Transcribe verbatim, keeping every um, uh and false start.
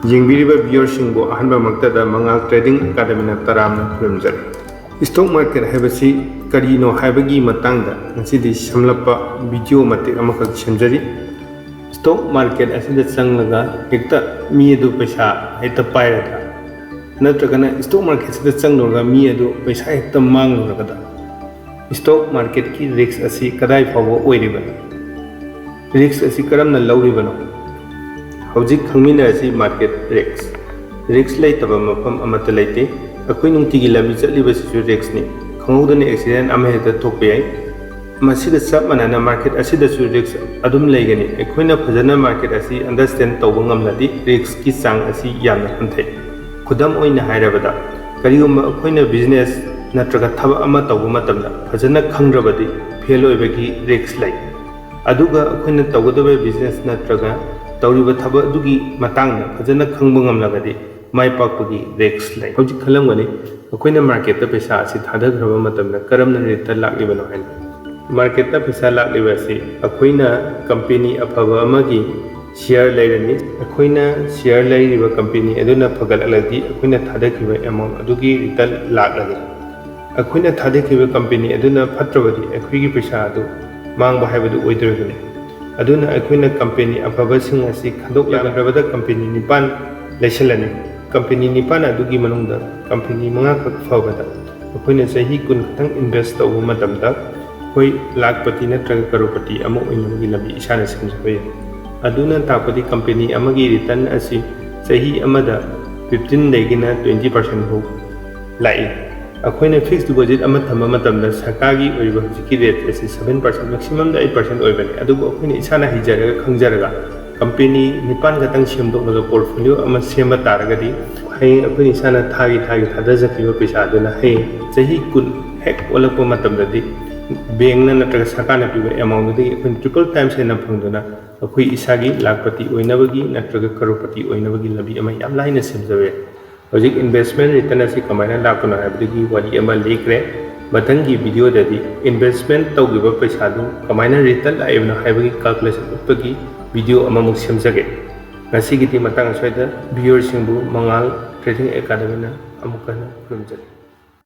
ꯌꯦꯡꯕꯤꯔꯤꯕ viewerꯁꯤꯡꯕꯨ ꯑꯍꯥꯟꯕꯃꯛꯇꯗ ꯃꯉꯥꯜ Trading Academyꯅ ꯇꯔꯥꯝꯅ ꯈꯨꯔꯨꯝꯖꯔꯤ꯫ Stock market ꯍꯥꯏꯕꯁꯤ ꯀꯔꯤꯅꯣ ꯍꯥꯏꯕꯒꯤ ꯃꯇꯥꯡꯗ ꯉꯁꯤꯗꯤ ꯁꯝꯂꯞꯄ video ꯃꯇꯦꯛ ꯑꯃꯈꯛ ꯁꯦꯝꯖꯔꯤ꯫ Stock market ꯑꯁꯤꯗ ꯆꯪꯂꯒ ꯍꯦꯛꯇ ꯃꯤ ꯑꯗꯨ ꯄꯩꯁꯥ ꯍꯦꯛꯇ ꯄꯥꯏꯔꯒ, ꯅꯠꯇ꯭ꯔꯒꯅ stock marketꯁꯤꯗ ꯆꯪꯂꯨꯔꯒ ꯃꯤ ꯑꯗꯨ ꯄꯩꯁꯥ ꯍꯦꯛꯇ ꯃꯥꯡꯂꯨꯔꯒꯗ stock marketꯀꯤ risk ꯑꯁꯤ ꯀꯗꯥꯏ ꯐꯥꯎꯕ ꯑꯣꯏꯔꯤꯕꯅꯣ? Risk ꯑꯁꯤ ꯀꯔꯝꯅ ꯂꯧꯔꯤꯕꯅꯣ? ꯍꯧꯖꯤꯛ ꯈꯪꯃꯤꯟꯅꯔꯁꯤ market risk꯫ Risk ꯂꯩꯇꯕ ꯃꯐꯝ ꯑꯃꯠꯇ ꯂꯩꯇꯦ꯫ ꯑꯩꯈꯣꯏ ꯅꯨꯡꯇꯤꯒꯤ ꯂꯝꯕꯤ ꯆꯠꯂꯤꯕꯁꯤꯁꯨ riskꯅꯤ꯫ ꯈꯪꯍꯧꯗꯅ accident ꯑꯃ ꯍꯦꯛꯇ ꯊꯣꯛꯄ ꯌꯥꯏ꯫ ꯃꯁꯤꯒ ꯆꯞ ꯃꯥꯟꯅꯅ market ꯑꯁꯤꯗꯁꯨ risk ꯑꯗꯨꯝ ꯂꯩꯒꯅꯤ꯫ ꯑꯩꯈꯣꯏꯅ ꯐꯖꯅ market ꯑꯁꯤ understand ꯇꯧꯕ ꯉꯝꯂꯗꯤ riskꯀꯤ ꯆꯥꯡ ꯑꯁꯤ ꯌꯥꯝꯅ ꯍꯟꯊꯩ꯫ ꯈꯨꯗꯝ ꯑꯣꯏꯅ ꯍꯥꯏꯔꯕꯗ, ꯀꯔꯤꯒꯨꯝꯕ ꯑꯩꯈꯣꯏꯅ business ꯅꯠꯇ꯭ꯔꯒ ꯊꯕꯛ ꯑꯃ ꯇꯧꯕ ꯃꯇꯝꯗ ꯐꯖꯅ ꯈꯪꯗ꯭ꯔꯕꯗꯤ fail ꯑꯣꯏꯕꯒꯤ risk ꯂꯩ꯫ ꯑꯗꯨꯒ ꯑꯩꯈꯣꯏꯅ ꯇꯧꯒꯗꯕ business ꯅꯠꯇ꯭ꯔꯒ ꯇꯧꯔꯤꯕ ꯊꯕꯛ ꯑꯗꯨꯒꯤ ꯃꯇꯥꯡꯗ ꯐꯖꯅ ꯈꯪꯕ ꯉꯝꯂꯒꯗꯤ ꯃꯥꯏ ꯄꯥꯛꯄꯒꯤ risk ꯂꯩ꯫ ꯍꯧꯖꯤꯛ ꯈꯜꯂꯝꯒꯅꯤ, ꯑꯩꯈꯣꯏꯅ marketꯇ ꯄꯩꯁꯥ ꯑꯁꯤ ꯊꯥꯗꯈ꯭ꯔꯕ ꯃꯇꯝꯗ ꯀꯔꯝꯅ return ꯂꯥꯛꯂꯤꯕꯅꯣ ꯍꯥꯏꯅ꯫ Marketꯇ ꯄꯩꯁꯥ ꯂꯥꯛꯂꯤꯕ ꯑꯁꯤ ꯑꯩꯈꯣꯏꯅ company ꯑꯐꯕ ꯑꯃꯒꯤ share ꯂꯩꯔꯅꯤ꯫ ꯑꯩꯈꯣꯏꯅ share ꯂꯩꯔꯤꯕ company ꯑꯗꯨꯅ ꯐꯒꯠꯂꯛꯂꯗꯤ ꯑꯩꯈꯣꯏꯅ ꯊꯥꯗꯈꯤꯕ amount ꯑꯗꯨꯒꯤ return ꯂꯥꯛꯂꯅꯤ꯫ ꯑꯩꯈꯣꯏꯅ ꯊꯥꯗꯈꯤꯕ company ꯑꯗꯨꯅ ꯐꯠꯇ꯭ꯔꯕꯗꯤ ꯑꯩꯈꯣꯏꯒꯤ ꯄꯩꯁꯥ ꯑꯗꯨ ꯃꯥꯡꯕ ꯍꯥꯏꯕꯗꯨ ꯑꯣꯏꯗꯣꯔꯤꯕꯅꯤ꯫ ꯑꯗꯨꯅ ꯑꯩꯈꯣꯏꯅ company ꯑꯐꯕꯁꯤꯡ ꯑꯁꯤ ꯈꯟꯗꯣꯛꯂꯒ ꯌꯥꯝꯗ꯭ꯔꯕꯗ company ꯅꯤꯄꯥꯟ ꯂꯩꯁꯤꯜꯂꯅꯤ꯫ Company ꯅꯤꯄꯥꯟ ꯑꯗꯨꯒꯤ ꯃꯅꯨꯡꯗ company ꯃꯉꯥꯈꯛ ꯐꯕꯗ ꯑꯩꯈꯣꯏꯅ ꯆꯍꯤ ꯀꯨꯟ ꯈꯛꯇꯪ invest ꯇꯧꯕ ꯃꯇꯝꯗ ꯑꯩꯈꯣꯏ ꯂꯥꯈꯄꯇꯤ ꯅꯠꯇ꯭ꯔꯒ ꯀꯔꯣꯔꯄꯇꯤ ꯑꯃ ꯑꯣꯏꯅꯕꯒꯤ ꯂꯝꯕꯤ ꯏꯁꯥꯅ ꯁꯦꯝꯖꯕ ꯌꯥꯏ꯫ ꯑꯗꯨꯅ ꯇꯥꯛꯄꯗꯤ company ꯑꯃꯒꯤ return ꯑꯁꯤ ꯆꯍꯤ ꯑꯃꯗ fifteen ꯗꯒꯤꯅ twenty percent ꯐꯥꯎ ꯂꯥꯛꯏ꯫ ꯑꯩꯈꯣꯏꯅ fixed deposit ꯑꯃ ꯊꯝꯕ ꯃꯇꯝꯗ ꯁꯔꯀꯥꯔꯒꯤ ꯑꯣꯏꯔꯤꯕ ꯍꯧꯖꯤꯛꯀꯤ rate ꯑꯁꯤ seven percent, maximumꯗ eight percent ꯑꯣꯏꯕꯅꯤ꯫ ꯑꯗꯨꯕꯨ ꯑꯩꯈꯣꯏꯅ ꯏꯁꯥꯅ ꯍꯩꯖꯔꯒ ꯈꯪꯖꯔꯒ company ꯅꯤꯄꯥꯟ ꯈꯛꯇꯪ ꯁꯦꯝꯗꯣꯛꯂꯒ portfolio ꯑꯃ ꯁꯦꯝꯕ ꯇꯥꯔꯒꯗꯤ, ꯍꯌꯦꯡ ꯑꯩꯈꯣꯏꯅ ꯏꯁꯥꯅ ꯊꯥꯒꯤ ꯊꯥꯒꯤ ꯊꯥꯗꯖꯈꯤꯕ ꯄꯩꯁꯥ ꯑꯗꯨꯅ ꯍꯌꯦꯡ ꯆꯍꯤ ꯀꯨꯟ ꯍꯦꯛ ꯑꯣꯜꯂꯛꯄ ꯃꯇꯝꯗꯗꯤ bankꯅ ꯅꯠꯇ꯭ꯔꯒ ꯁꯔꯀꯥꯔꯅ ꯄꯤꯕ amountꯗꯨꯗꯒꯤ ꯑꯩꯈꯣꯏꯅ triple times ꯍꯦꯟꯅ ꯐꯪꯗꯨꯅ ꯑꯩꯈꯣꯏ ꯏꯁꯥꯒꯤ ꯂꯥꯈꯄꯇꯤ ꯑꯣꯏꯅꯕꯒꯤ ꯅꯠꯇ꯭ꯔꯒ ꯀꯔꯣꯔꯄꯇꯤ ꯑꯣꯏꯅꯕꯒꯤ ꯂꯝꯕꯤ ꯑꯃ ꯌꯥꯝ ꯂꯥꯏꯅ ꯁꯦꯝꯖꯕ ꯌꯥꯏ꯫ ꯍꯧꯖꯤꯛ investment return ꯑꯁꯤ ꯀꯃꯥꯏꯅ ꯂꯥꯛꯄꯅꯣ ꯍꯥꯏꯕꯗꯨꯒꯤ ꯋꯥꯔꯤ ꯑꯃ ꯂꯤꯈ꯭ꯔꯦ꯫ ꯃꯊꯪꯒꯤ ꯚꯤꯗꯤꯑꯣꯗꯗꯤ ꯏꯟꯚꯦꯁꯃꯦꯟ ꯇꯧꯈꯤꯕ ꯄꯩꯁꯥꯗꯨ ꯀꯃꯥꯏꯅ ꯔꯤꯇꯔꯟ ꯂꯥꯛꯏꯕꯅꯣ ꯍꯥꯏꯕꯒꯤ ꯀꯥꯜꯀꯨꯂꯦꯁꯟ ꯎꯠꯄꯒꯤ ꯚꯤꯗꯤꯑꯣ ꯑꯃꯃꯨꯛ ꯁꯦꯝꯖꯒꯦ꯫ ꯉꯁꯤꯒꯤꯗꯤ ꯃꯇꯥꯡ ꯑꯁ꯭ꯋꯥꯏꯗ꯫ ꯚꯤꯌꯨꯋꯔꯁꯤꯡꯕꯨ ꯃꯉꯥꯜ ꯇ꯭ꯔꯦꯗꯤꯡ ꯑꯦꯀꯥꯗꯃꯤꯅ ꯑꯃꯨꯛ ꯍꯟꯅ ꯈꯨꯔꯨꯝꯖꯔꯤ꯫